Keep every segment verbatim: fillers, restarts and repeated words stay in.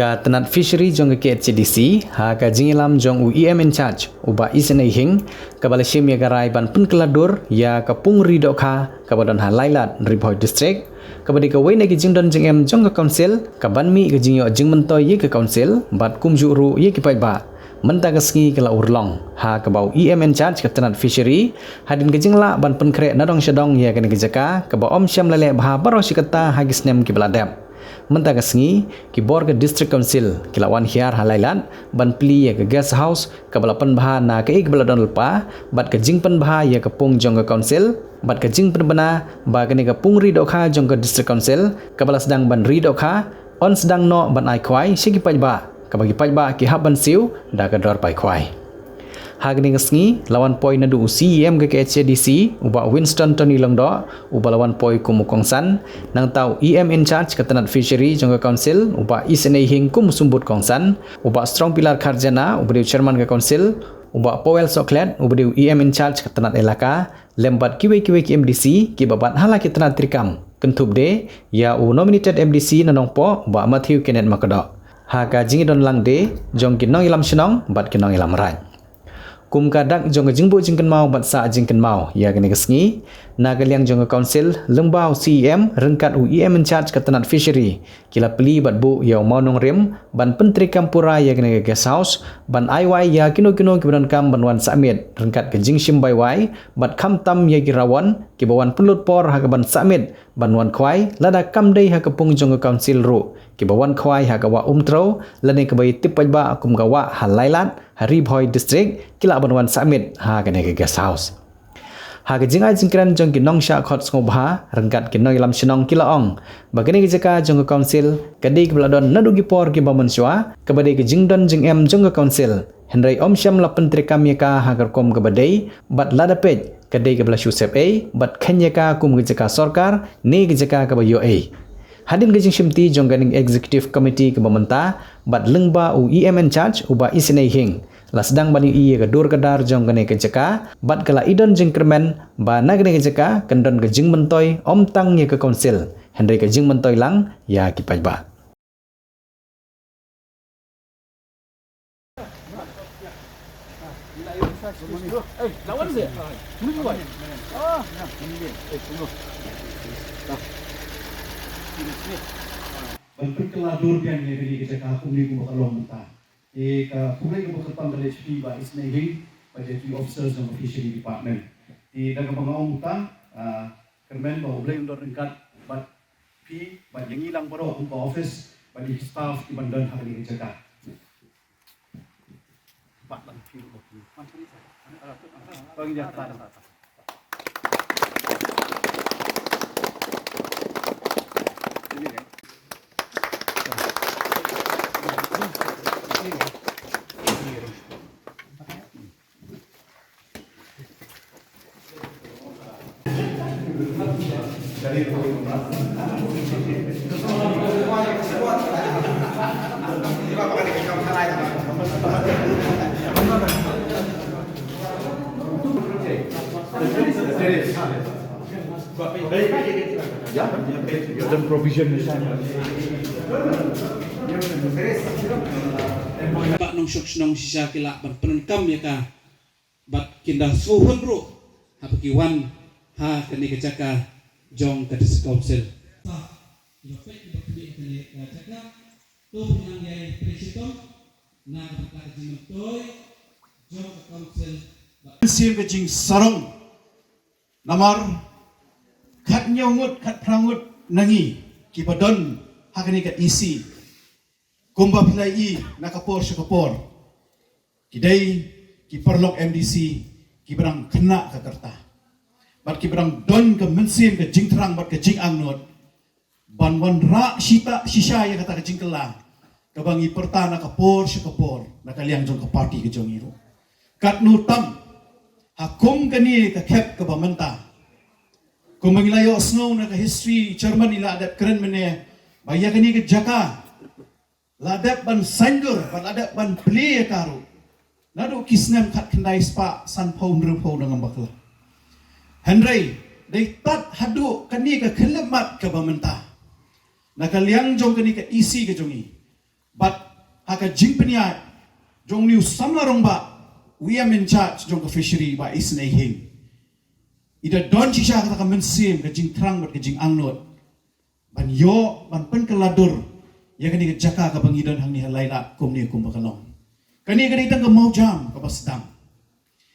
Ka tnat fishery jong ka K H A D C, ha ka jingïalam jong u E M in charge, u Bah Isynei Hing, kaba la shim ïa ka rai ban pynkylla dur ïa ka pung ri dohkha kaba don ha Lailad, Ri Bhoi District, kaba dei kawei na ki jingdon jingem jong ka council, kaban mih ka jingïoh jingmyntoi ïa ka council bad kumjuh ruh ïa ki paidbah. Mynta ka sngi ka la urlong, ha kaba u E M in charge ka tnat fishery, hadien ka jinglah ban pynkhreh nadong shadong ïa kane ka jaka kaba ym shym la leh bha baroh shi katta ha ki snem kiba la dep. Mynta ka sngi, ki bor ka District Council ki la wan hiar ha Lailad ban plie ïa ka guest house kaba la pynbha na kaei kaba la don lypa, bad ka jingpynbha ïa ka pung jong ka council, bad ka jingpynbna ba kane ka pung ri dohkha jong ka District Council kaba la sdang ban ri dohkha, yn sdang noh ban ai khwai sha ki paidbah, kaba ki paidbah ki hap ban siew da ka dor pai khwai. Ha kane ka sngi, la wan poi naduh u C E M ka K H A D C, u Bah Winston Tony Lyngdoh, uba la wan poi kum u kongsan, nangta u E M in charge ka tnat fishery jong ka council, u Bah Isynei Hing kum u symbud kongsan, u Bah Strong Pilar Kharjana, uba dei u chairman ka council, u Bah Powell Sohkhlet, uba dei u E M in charge ka tnat elaka, lem bad kiwei kiwei ki M D C, kiba bat ha la ki tnat treikam, kynthup de ïa u nominated M D C na Nongpoh, u Bah Matthew Kenneth Makdoh. Ha ka jingïadon lang de jong ki nongïalam shnong bad ki nongïalam raid. Kum ka dak jong ka jingbuh jingkynmaw bad sah jingkynmaw ïa kane ka sngi, na ka liang jong ka council, lyngba u C E M ryngkat u E M in charge ka tnat fishery, ki la plie bad buh ïa u mawnongrim ban pyntreikam pura ïa kane ka guest house, ban ai wai ïa kino kino kiba donkam ban wan sah miet ryngkat ka jingshim bai wai, bad khamtam ïa ki rawon kiba wan pynlut por ha kaban sah miet ban wan khwai, lada kam dei ha ka pung jong ka council ruh, kiba wan khwai ha ka wah Umtrew lane kaba ïatip paidbah kum ka wah ha Lailad, ha Ri Bhoi District, ki lah ban wan sah miet ha kane ka guest house. Ha ka jingai jingkren jong ki nongshah khot sngewbha ryngkat ki nongïalam shnong, ki la ong ba kane ka jaka jong ka council ka dei kaba la don naduh ki por kiba mynshuwa, kaba dei ka jingdon jingem jong ka council. Hynrei ym shym la pyntreikam ïa ka ha ka rukom kaba dei, bad lada peit, ka dei kaba la shu sep ei bad kheiñ ïa ka kum ka jaka sorkar ne ka jaka kaba ïoh ei. Hadien ka jingshimti jong kane ka executive committee kaba mynta, bad lyngba u E M in charge, u Bah Isynei Hing, la sdang ban ïohi ïa ka dur ka dar jong kane ka jaka, bad ka la ïadon jingkyrmen ba na kane ka jaka kan don ka jingmyntoi ym tang ïa ka council, hynrei ka jingmyntoi lang ïa ki paidbah. Ban pynkylla dur biang ïa kane ka jaka kumne kumba ka long mynta. Te ka khublei kaba kyrpang ka dei sha phi Bah Isynei Hing, bad ïa ki officers jong ka Fishery Department. Te da kaba nga ong mynta, ah, kyrmen ba U Blei un don ryngkat bad phi, bad ïa ngi lang baroh kum ka office, bad ïa ki staff kiban don ha kane ka jaka. Ba nongshong shnong shisha ki lah ban pyndonkam ïa ka, bad kin da sngewhun ruh haba ki wan ha kane ka jaka jong ka District Council. Ba ïa peit ïa kane ka jaka, to nang ïa peit shitom na ka bynta ka jingmyntoi jong ka council. Ba sien ka jingsarong. Namar khatñiew ngut, khatphra ngut na ngi kiba don ha kane ka E C, kumba phi la ïohi na ka por sha ka por, ki dei ki paralok M D C kiba dang khynnah ka rta, bad kiba dang don ka mynsiem ka jingthrang bad ka jingangnud ban wanrah shita shisha ïa kata ka jingkylla kaba ngi pyrta na ka por sha ka por na ka liang jong ka party ka jong ngi ruh. Katno tam ha kum kane ka khep kaba mynta, kumba ngi la ïohsngew na ka history, chairman i la dep kren mynne ba ïa kane ka jaka la dep ban saiñdur bad la dep ban plie ïa ka ruh naduh ki snem khatkhyndai spah sanphew hynriewphew, ngan ym bakla. Hynrei dei tad haduh kane ka khyllipmat kaba mynta, na ka liang jong kane ka E C ka jong ngi, Bad ha ka jingpynïaid jong u samla rangbah, u E M in charge jong ka fishery, Bah Isynei Hing, i da don shisha kata ka mynsiem ka jingthrang bad ka jingangnud ban ïoh ban pynkylla dur ïa kane ka jaka kaba ngi don hangne ha Lailad kumne kumba ka long. Kane ka dei tang ka mawjam kaba sdang.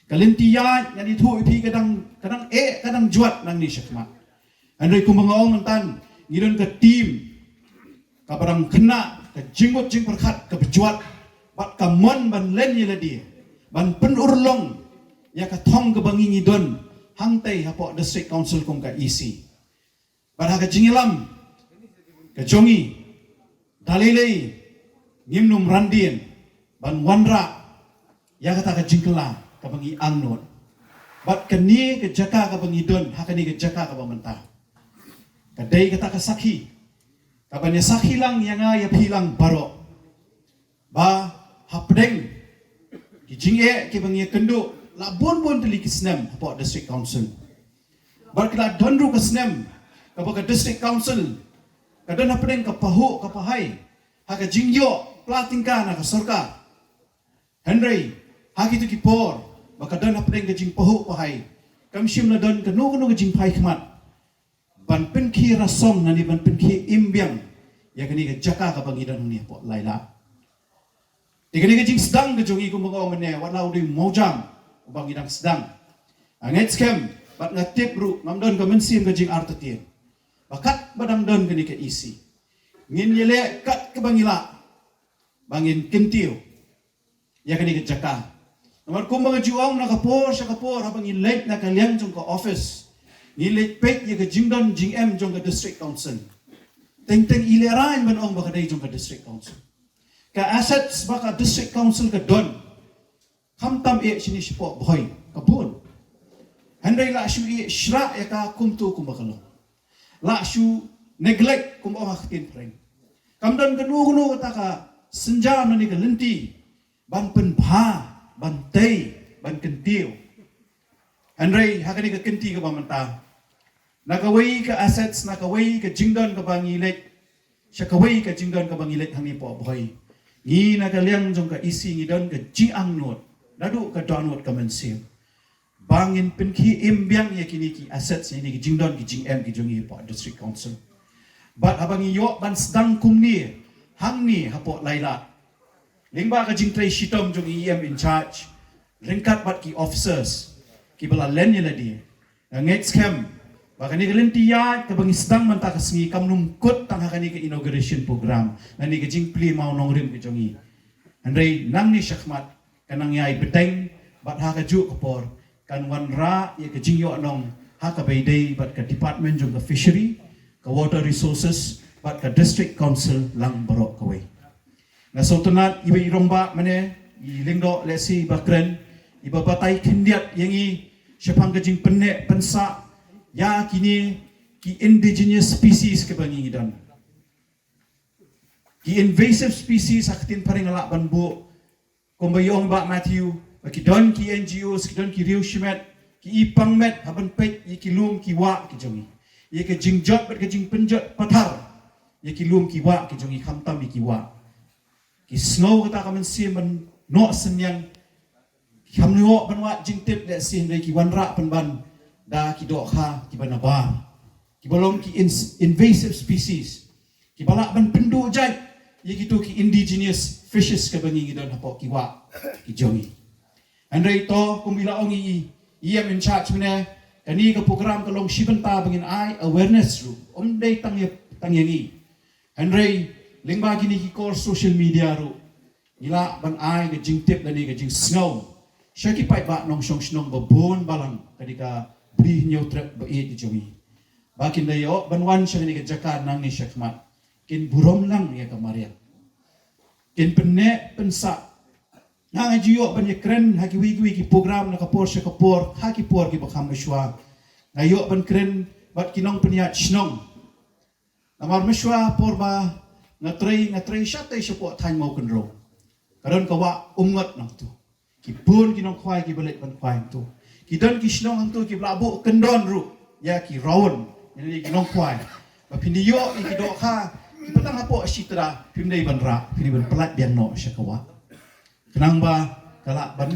Ka lynti ïaid ngan ïathuh ïa phi ka dang, ka dang eh, ka dang jwat nangne shakhmat. Hynrei kumba nga ong mynta, ngi don ka team kaba dang khynnah, ka jingmut jingpyrkhat kaba jwat bad ka mon ban len ïa lade ban pynurlong ïa ka thong kaba ngi ngi don hangtei hapoh District Council kum ka E C. Bad ha ka jingïalam ka jong ngi, da lei lei ngim nym ran dien ban wanrah ïa kata ka jingkylla kaba ngi angnud. Bad kane ka jaka kaba ngi don ha kane ka jaka kaba mynta, ka dei kata ka sakhi kaban ïa sakhi lang ïa nga ïa phi lang baroh ba hapdeng ki jingeh kiba ngi ïakynduh la bun bun tylli ki snem hapoh District Council. Bad ki la don ruh ka snem kaba ka District Council ka don hapdeng ka pahuh ka pahai ha ka jingïoh pla tyngka na ka sorkar. Hynrei ha kito ki por ba ka don hapdeng ka jingpahuh pahai, kam shym la don kano kano ka jingphai khmat ban pynkhie rasong lane ban pynkhie im biang ïa kane ka jaka kaba ngi don hangne hapoh Lailad. Te kane ka jingsdang ka jong ngi kumba nga ong mynne, wat la u dei mawjam uba ngi dang sdang. Nga ngeit skhem bad nga tip ruh, ngam don ka mynsiem ka jingartatien ba katba dang don kane ka E C, ngin ïaleh kat kaba ngi lah ba ngin kyntiew ïa kane ka jaka. Namar kumba nga ju ong, na ka por sha ka por haba ngi leit na ka liang jong ka office, ngi leit peit ïa ka jingdon jingem jong ka District Council. Teng teng i lehraiñ ban ong ba ka dei jong ka District Council. Ka assets ba ka District Council ka don, khamtam eh shini shapoh Bhoi, ka bun. Hynrei la shu eh shrah ïa ka kumto kumba ka long. La shu neglect kumba ong ha ka ktien phareng. Kam don kano kano kata ka synjam lane ka lynti ban pynbha, ban tei, ban kyntiew. Hynrei ha kane ka kynti kaba mynta, na kawei ka assets, na kawei ka jingdon kaba ngi leit sha kawei ka jingdon kaba ngi leit hangne hapoh Bhoi, ngi na ka liang jong ka E C ngi don ka jingangnud, naduh ka dohnud ka mynsiem, ba ngin pynkhie im biang ïa kine ki assets, ïa kine ki jingdon ki jingem ki jong ngi hapoh District Council. Bad haba ngi ïoh ban sdang kumne hangne hapoh Lailad, lyngba ka jingtrei shitom jong i E M in charge ryngkat bad ki officers kiba la len ïa lade, nga ngeit skhem ba kane ka lynti ïaid kaba ngi sdang mynta ka sngi kam nym kut tang ha kane ka inauguration program lane ka jingplie mawnongrim ka jong ngi. Hynrei nangne shakhmat kan nang ïai bteng bad ha kajuh ka por kan wanrah ïa ka jingïohnong ha kaba ïadei bad ka department jong ka fishery, ka water resources bad ka district council lang baroh kawei. Nga sngewtynnat iba i rangbah mynne, i lyngdoh lehse iba kren, iba batai khyndiat ïa ngi shaphang ka jingpynneh pynsah ïa kine ki indigenous species kiba ngi ngi don. Ki invasive species ha ka ktien phareng nga lah ban buh, kumba ong Bah Matthew, ba ki don ki N G Os, ki don ki riew shimet, ki i pang met ha ban peit ïa ki lum ki wah ki jong ngi, ïa ka jingjot bad ka jingpynjot pathar ïa ki lum ki wah ki jong ngi, khamtam ïa ki wah. Ki sngew kata ka mynsiem ban noh synñiang, ki kham ïoh ban wad jingtip lehse, hynrei ki wanrah pynban da ki dohkha kiba nabar, kiba long ki ins-, invasive species, kiba lah ban pynduh jait ïa kito ki indigenous fishes kiba ngi ngi don hapoh ki wah ki jong ngi. Hynrei to, kumba i la ong i E M in charge mynne, kane ka program ka long shi bynta ba ngin ai awareness ruh, ym dei tang ïa, tang ïa ngi. Hynrei lyngba kine ki kor social media ruh ngi lah ban ai ka jingtip lane ka jingsngew sha ki paidbah nongshong shnong ba bun balang, ka dei ka Bri Hynñiewtrep ba ïeit jong ngi, ba kin da ïoh ban wan sha kane ka jaka nangne shakhmat, kin burom lang ïa ka mariang, kin pynneh pynsah. Nga nga ju ïoh ban ïakren ha kiwei kiwei ki program na ka por sha ka por, ha ki por kiba kham mynshuwa. Nga ïoh ban kren bad ki nongpynïaid shnong. Namar mynshuwa por ba nga trei, nga trei shatei shapoh thaiñ Mawkynrew, ka don ka wah Umngot nangtu. Ki bun ki nongkhwai kiba leit ban khwai hangtu. Ki don ki shnong hangtu kiba la buh kyndon ruh ïa ki raun, ïa ki nongkhwai, ba phin ïoh ïa ki dohkha, Patang hapoh shitra phim dei ban rah, phi dei ban pyllait biang noh sha ka wah. Khnang ba ka lah ban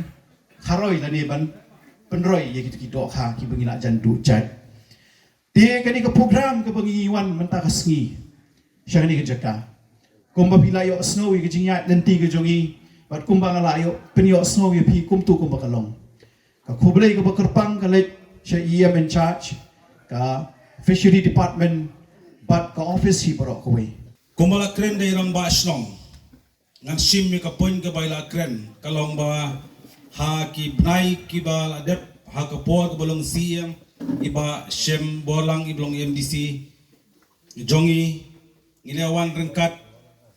kharoi lane ban pynroi ïa kito ki dohkha kiba ngi la jan duh jait. Te kane ka program kaba ngi wan mynta ka sngi sha kane ka jaka, kumba phi la ïohsngew ïa ka jingïaid lynti ka jong ngi, bad kumba nga la ïoh pynïohsngew ïa phi kumto kumba ka long. Ka khublei kaba kyrpang ka leit sha E M in charge, ka Fishery Department, bad ka office hi baroh kawei. Kumba la kren da i rangbah shnong, ngan shim ïa ka point kaba i la kren, ka long ba ha ki bnai kiba la dep, ha ka por kaba long C M, i Bah Shemborlang iba long M D C jong ngi, ngi la wan ryngkat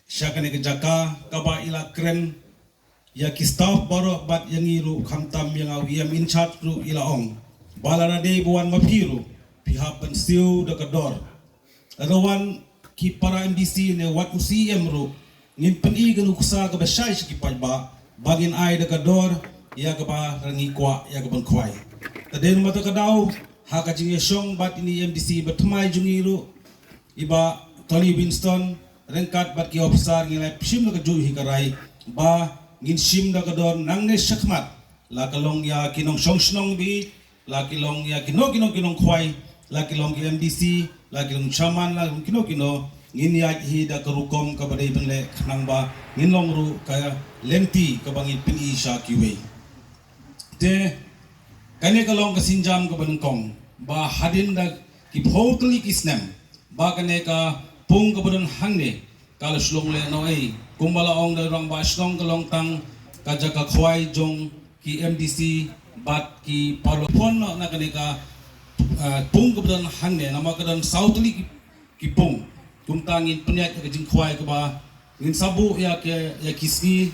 sha kane ka jaka kaba i la kren ïa ki staff baroh bad ïa ngi ruh, khamtam ïa nga u E M in charge ruh i la ong ba lada dei ba wan ma phi ruh, phi hap ban siew da ka dor. Lada wan ki para M D C ne wat u C M ruh, ngin pyni ka nuksa kaba shai sha ki paidbah ba ngin ai da ka dor ïa kaba ngi kwah ïa ka ban khwai. Te dei namar kata ka daw, ha ka jingïashong bad ine i M D C ba thymmai jong ngi ruh, i Bah Tony Winston, ryngkat bad ki officer, ngi la shim da ka juh hi ka rai ba ngin shim da ka dor nangne shakhmat, la ka long ïa ki nongshong shnong bad la ki long ïa kino kino ki nongkhwai, la ki long ki M D C, la ki long chairman, la ki long kino kino, ngin ïaid hi da ka rukom kaba dei ban leh, khnang ba ngin long ruh ka lynti kaba ngin pyni sha kiwei. Te kane ka long ka sienjam kaba nyngkong ba hadien da ki phew tylli ki snem ba kane ka pung kaba don hangne ka la shu long lehnohei. Kumba la ong da i rangbah shnong, ka long tang ka jaka khwai jong ki M D C bad ki paralok. Pynlong na kane ka, eh, pung kaba don hangne, namar ka don saw tylli ki, ki pung. Kumta ngin pynïaid ïa ka jingkhwai kaba ngin sa buh ïa ki, ïa ki sngi,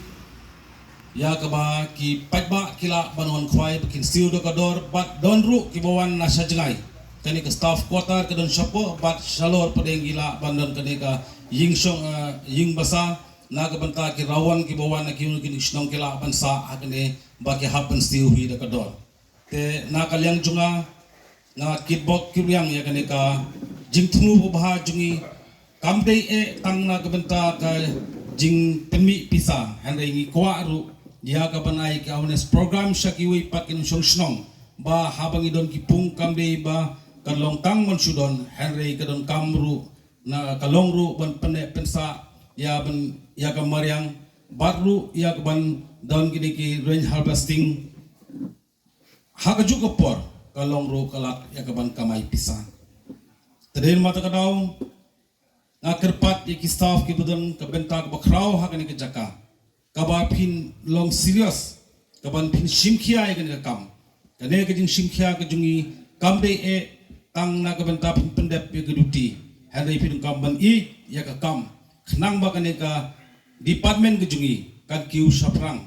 ïa kaba ki paidbah ki lah ban wan khwai ba kin siew da ka dor, bad don ruh kiba wan na sha jngai. Kane ka staff quarter ka don shapoh, bad shalor pat ngi lah ban don kane ka ïing shong, eh, ïing basa, na ka bynta ki rawon kiba wan na kino kino ki shnong ki lah ban sah ha kane ba ki hap ban siew hi da ka dor. Te na ka liang jong nga, nga kitbok kitrwiang ïa kane ka jingthmu babha jong ngi, kam dei eh tang na ka bynta ka jingpynmih pisa, hynrei ngi kwah ruh ïa ka ban ai ka awareness program sha kiwei pat ki nongshong shnong ba haba ngi don ki pung kam dei ba ka long tang ban shu don, hynrei ka donkam ruh, na ka long ruh ban pynneh pynsah ïa ban, ïa ka mariang, bad ruh ïa ka ban don kine ki rain harvesting. Ha kajuh ka por ka long ruh ka lad ïa ka ban kamai pisa. Te dei namar kata ka daw, nga kyrpad ïa ki staff kiba don ka bynta kaba khraw ha kane ka jaka, kaba phin long serious, ka ban phin shim khia ïa kane ka kam. Kane ka jingshim khia ka jong ngi kam dei eh tang na ka bynta phin pyndep ïa ka duty, hynrei phin donkam ban ïeit ïa ka kam, khnang ba kane ka department ka jong ngi kan kiew shaphrang.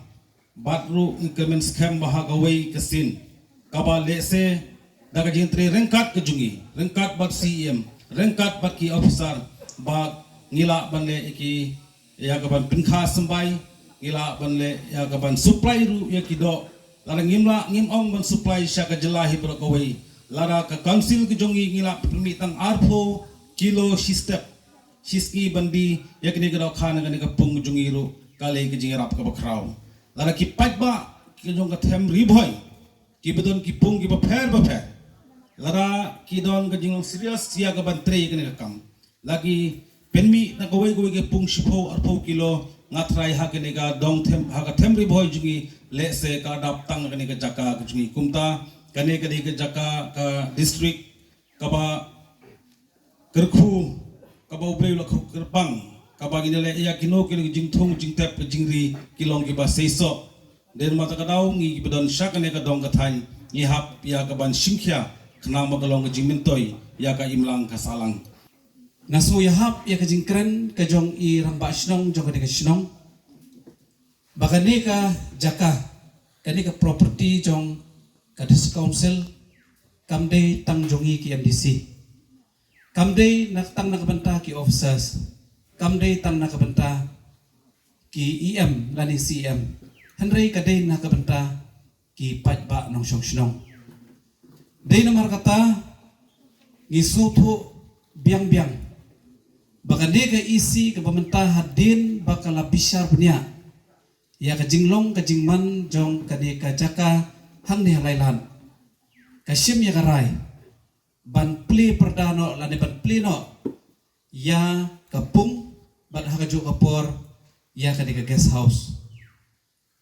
Bad ruh ngi kyrmen skhem ba ha kawei ka sien, kaba lehse da ka jingtrei ryngkat ka jong ngi, ryngkat bad C E M, ryngkat bad ki officer, ba ngi lah ban leh ïa ki, ïa ka ban pynkha symbai, ngi lah ban leh ïa ka ban supply ruh ïa ki doh. Lada ngim lah, ngim ong ban supply sha ka jylla hi baroh kawei, lada ka council ka jong ngi, ngi lah pynmih tang arphew kilo shi step, shi sngi ban die ïa kane ka dohkha na kane ka pung ka jong ngi ruh, ka lei ka jingïarap kaba khraw. Lada ki paidbah ki jong ka Them Ri Bhoi kiba don ki pung kiba pher bapher, lada ki don ka jinglong serious ïa ka ban trei ïa kane ka kam, la ki pynmih na kawei kawei ka pung shiphew arphew kilo, nga tharai ha kane ka dong Them, ha ka Them Ri Bhoi jong ngi, lehse ka dap tang kane ka jaka ka jong ngi. Kumta kane ka dei ka jaka ka district kaba kyrkhu, kaba U Blei u la kyrpang, kaba ngin leh ïa kino kino ki jingthung jingtep ka jingri ki long kiba seisoh. Dei namar kata ka daw ngi kiba don sha kane ka dong ka thaiñ, ngi hap ïa ka ban shim khia, khnang ba ka long ka jingmyntoi ïa ka imlang ka sahlang. Nga sngew ïahap ïa ka jingkren ka jong i rangbah shnong jong kane ka shnong, ba kane ka jaka, kane ka property jong ka District Council, kam dei tang jong ngi ki M D C. Kam dei na, tang na ka bynta ki officers, kam dei tang na ka bynta ki E M lane C E M, hynrei ka dei na ka bynta ki paidbah nongshong shnong. Dei namar kata ngi sngewthuh biang biang ba Kane ka E C kaba mynta hadien ba ka la bishar bniah ïa ka jinglong ka jingman jong kane ka jaka hangne ha Lailan, ka shim ïa ka rai ban plie pyrda noh lane ban plie noh ïa ka pung bad ha kajuh ka por ïa kane ka guest house.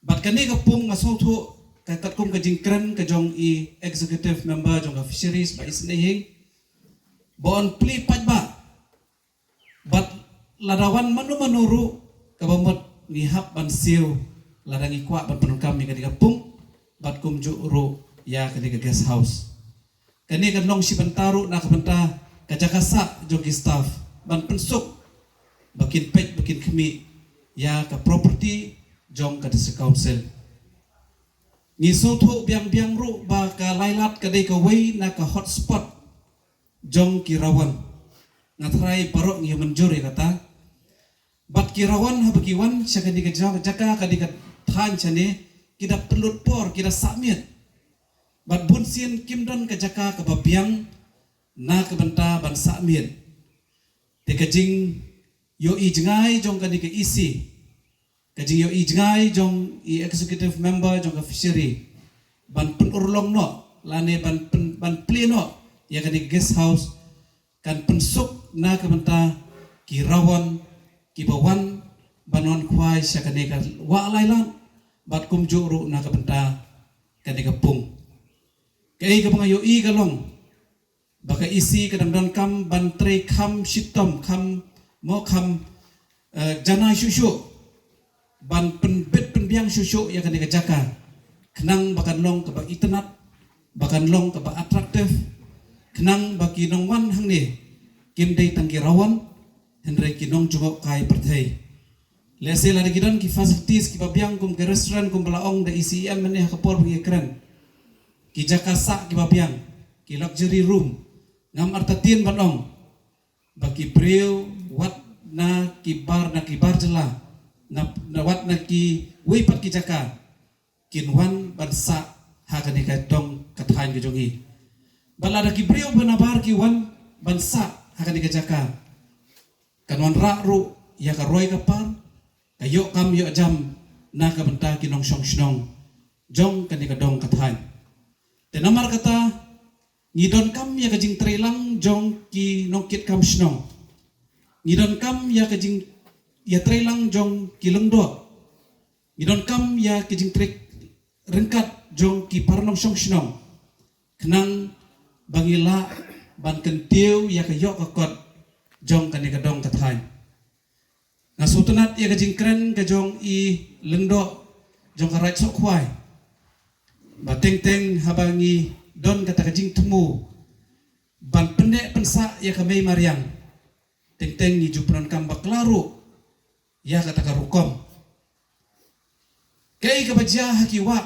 Bad kane ka pung nga sngewthuh ka katkum ka jingkren ka jong i executive member jong ka fisheries, Bah Isynei Hing, ba yn plie paidbah. Bad lada wan mano mano ruh, kaba mut ngi hap ban siew lada ngi kwah ban pyndonkam ïa kane ka pung bad kumjuh ruh ïa kane ka guest house. Kane kan long shi bynta ruh na ka bynta ka jaka sah jong ki staff ban pynsuk ba kin peit ba kin khmih ïa ka property jong ka District Council. Ngi sngewthuh biang biang ruh ba ka Lailat ka dei kawei na ka hotspot jong ki rawon. Nga tharai baroh ngi mynjur ïa kata. Bad ki rawon haba ki wan sha kane ka ja-, jaka, kane ka thaiñ shane, ki da pynlut por, ki da sah miet. Bad bun sien kim don ka jaka kaba biang na ka bynta ban sah miet. Te ka jingïohi jngai jong kane ka E C, ka jingïohi jngai jong i executive member jong ka fishery ban pynurlong noh lane ban pyn-, ban plie noh ïa kane ka guest house kan pynsuk na ka bynta ki rawon kiba wan ban wan khwai sha kane ka wah Lailat bad kumjuh ruh na ka bynta kane ka pung. Kaei kaba nga ïohi ka long ba ka E C ka dang donkam ban trei kham shitom, kham mo kham, eh, janai shuh shuh ban pynbit pynbiang shuh shuh ïa kane ka jaka, khnang ba kan long kaba itynnad, ba kan long kaba attractive, khnang ba ki nongwan hangne kim dei tang ki rawon, hynrei ki nongjngohkai pyrthei. Lehse lada ki don ki facilities kiba biang kum ka restaurant kumba la ong da E C E M mynne ha ka por ba ngi kren, ki jaka sah kiba biang, ki luxury room, ngam artatien ban ong ba ki briew wat na ki bar, na ki bar jylla, na, na wat na kiwei pat ki jaka kin wan ban sah ha kane ka dong ka thaiñ ka jong ngi. Bad lada ki briew ba nabar ki wan ban sah ha kane ka jaka, kan wanrah ruh ïa ka roi ka par, ka ïoh kam ïoh jam na ka bynta ki nongshong shnong jong kane ka dong ka thaiñ. Te namar kata ngi donkam ïa ka jingtreilang jong ki nongkitkam shnong. Ngi donkam ïa ka jing, ïa treilang jong ki lyngdoh. Ngi donkam ïa ka jingtrei ryngkat jong ki para nongshong shnong, khnang ba ngi lah ban kyntiew ïa ka ïoh ka kot jong kane ka dong ka thaiñ. Nga sngewtynnat ïa ka jingkren ka jong i lyngdoh jong ka Raid Sohkhwai, ba teng teng haba ngi don kata ka jingthmu ban pynneh pynsah ïa ka mei mariang, teng teng ngi ju pyndonkam bakla ruh ïa kata ka rukom. Kaei kaba jia ha ki wah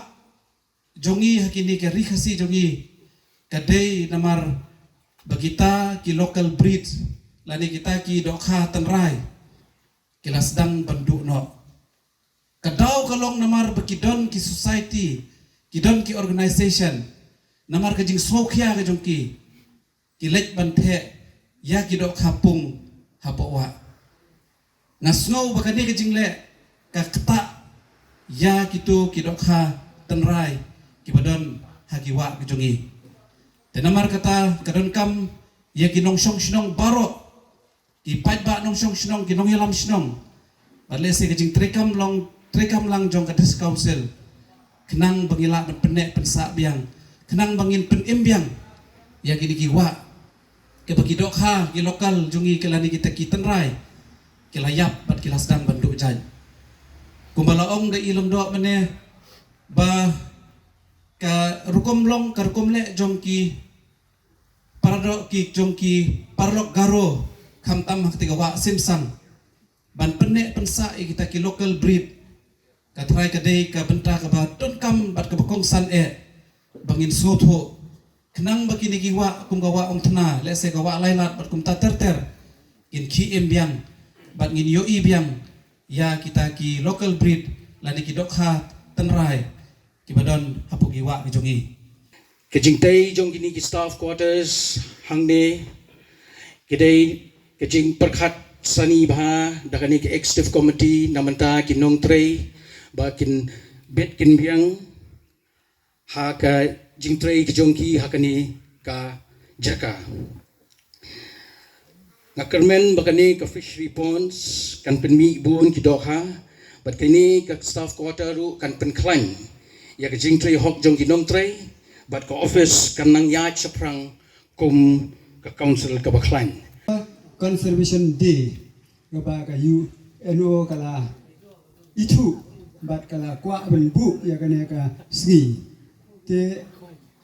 jong ngi ha kine ki ri Khasi jong ngi, ka dei namar ba kita ki local breed lane kita ki dohkha tynrai ki la sdang ban duh noh. Ka daw ka long namar ba ki don ki society, ki don ki organisation, namar ka jingsngewkhia ka jong ki, ki leit ban theh ïa ki dohkha pung hapoh wah. Nga sngew ba kane ka jingleh ka ktah ïa kito ki dohkha tynrai kiba don ha ki wah ka jong ngi. Te namar kata ka donkam ïa ki nongshong shnong baroh, ki paidbah nongshong shnong, ki nongïalam shnong, bad lehse ka jingtreikam long, treikam lang jong ka District Council, khnang ba ngi lah ban pynneh pynsah biang, khnang ba ngin pynim biang ïa kine ki wah kiba ki dohkha ki local jong ngi, ki lane kita ki tynrai ki la ïap bad ki la sdang ban duh jait. Kumba la ong da i lyngdoh mynne ba ka rukom long, ka rukom leh jong ki paradoh, ki jong ki paralok Garo, khamtam ha kata ka wah Simsang, ban pynneh pynsah ïa kita ki local breed, ka tharai ka dei ka bynta kaba donkam bad kaba kongsan eh ba ngin sngewthuh, khnang ba kine ki wah kum ka wah Umthna, lehse ka wah Lailat bad kumta ter ter, kin khie im biang bad ngin ïohi biang ïa kita ki local breed lane ki dohkha tynrai kiba don hapoh ki wah ki jong ngi. Ka jingtei jong kine ki staff quarters hangne ka dei ka jingpyrkhat sani bha da kane ka executive committee na mynta ki nongtrei ba kin bet kin biang ha ka jingtrei ka jong ki ha kane ka jaka. Nga kyrmen ba kane ka fishery ponds kan pynmih bun ki dohkha, bad kane ka staff quarter ruh kan pynkhlaiñ ïa ka jingtrei hok jong ki nongtrei, bad ka office kan nang ïaid shaphrang kum ka council kaba khlaiñ. Conservation Day kaba ka U N O ka la ithuh bad ka la kwah ban buh ïa kane ka sngi. Te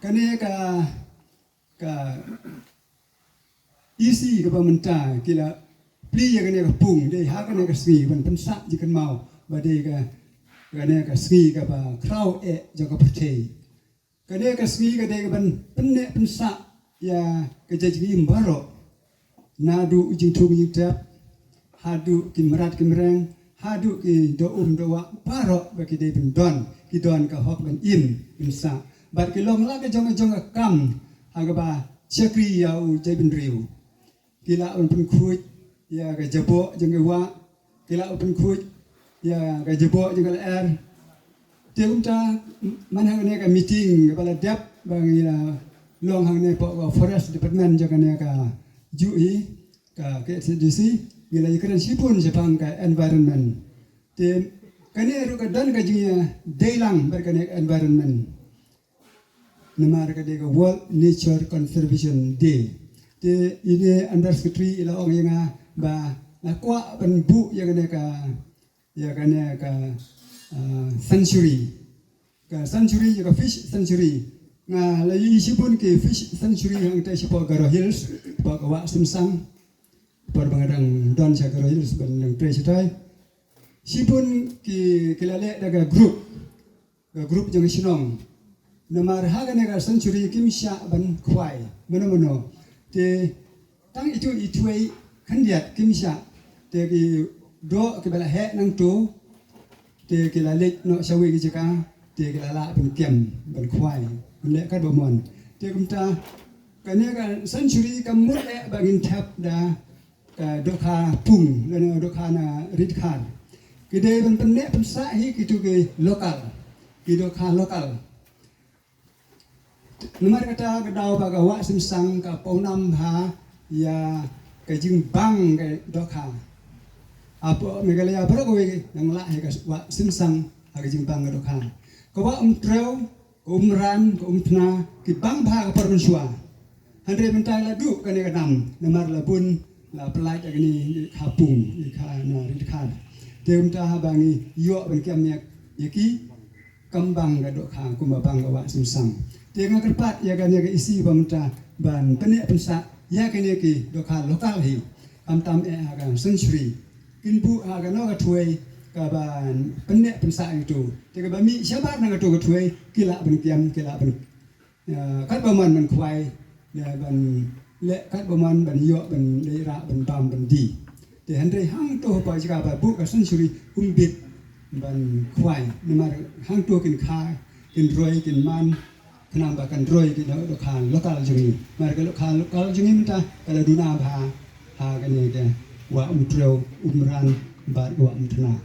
kane ka, ka E C kaba mynta ki la plie ïa kane ka pung, dei ha kane ka sngi ban pynsah jingkynmaw ba dei ka, kane ka sngi kaba khraw eh jong ka pyrthei. Kane ka sngi ka dei kaban pynneh pynsah ïa ka jaitbynriew baroh, naduh u jingthung jingtep, haduh ki mrad ki mreng, haduh ki doh um doh wah baroh ba ki dei ban don, ki don ka hok ban im ban sah. Bad ki long la ka jong ka jong ka kam ha kaba shakri ïa u jaitbynriew. Ki lah ban pynkhuid ïa ka jaboh jong ka wah, ki lah ban pynkhuid ïa ka jaboh jong ka lyer. Te kumta man hangne ka meeting kaba la dep ba ngi la long hangne hapoh ka forest department jong kane ka juh hi ka K H A D C, ngi la ïakren shibun shaphang ka environment. Te kane ruh ka don ka jingïadei lang bad kane ka environment. Namar ka dei ka World Nature Conservation Day. Te ine under secretary i la ong ïa nga ba la kwah ban buh ïa kane ka, ïa kane ka, ah, sanctuary. Ka sanctuary ïa ka fish sanctuary. Nga la ïohi shibun ki fish sanctuary hangta shapoh Garo Hills, shapoh ka Wah Simsang. Por ba nga dang don sha Garo Hills ban dang trei shatai. Shibun ki, ki la leh da ka group, ka group jong ka shnong. Namar ha kane ka sanctuary kim shah ban khwai mano mano. Te tang itu ithuei khyndiat kim shah. Te ki doh kiba la heh nangto, te ki la leit noh sha wei ki jaka, te ki la lah ban kem ban khwai, ban leh katba mon. Te kumta kane ka sanctuary kam mut eh ba ngin thep da ka dohkha pung lane dohkha na rit khar. Ki dei ban pynneh pynsah hi kitu ki local, ki dohkha local. Namar kata ka daw ba ka Wah Simsang ka pawnam ha ïa ka jingbang ka dohkha. Hapoh Meghalaya baroh kawei nang lah hi ka Wah Simsang ha ka jingbang ka dohkha. Ka Wah Umtrew, ka Umran, ka Umthna, ki bang bha ka por mynshuwa. Hynrei mynta la duh kane ka dam, namar la bun, la pyllait ïa kane ka pung, ïa ka na rit khar. Te mynta haba ngi ïoh ban kem ïa, ïa ki, kam bang ka dohkha, kumba bang ka Wah Simsang. Te nga kyrpad ïa kane ka E C ba mynta ban pynneh pynsah ïa kane ki dohkha local hi. Khamtam eh ha ka sanctuary. Kin buh ha kano ka thuei kaban pynneh pynsah ïa kitu. Te kaba mih shabar na katu ka thuei, ki lah ban kem, ki lah ban, eh, katba mon ban khwai, ne ban leh katba mon ban ïoh, ban leh rah, ban bam, ban die. Te hynrei hangto hapoh jaka ba buh ka sanctuary ym bit ban khwai. Namar hangto kin kha, kin roi, kin man, khnang ba kan roi ki dohkha local jong ngi. Namar ka dohkha local jong ngi mynta ka la duna bha ha kane ka Wah Umtrew, Umran bad Wah Umthna.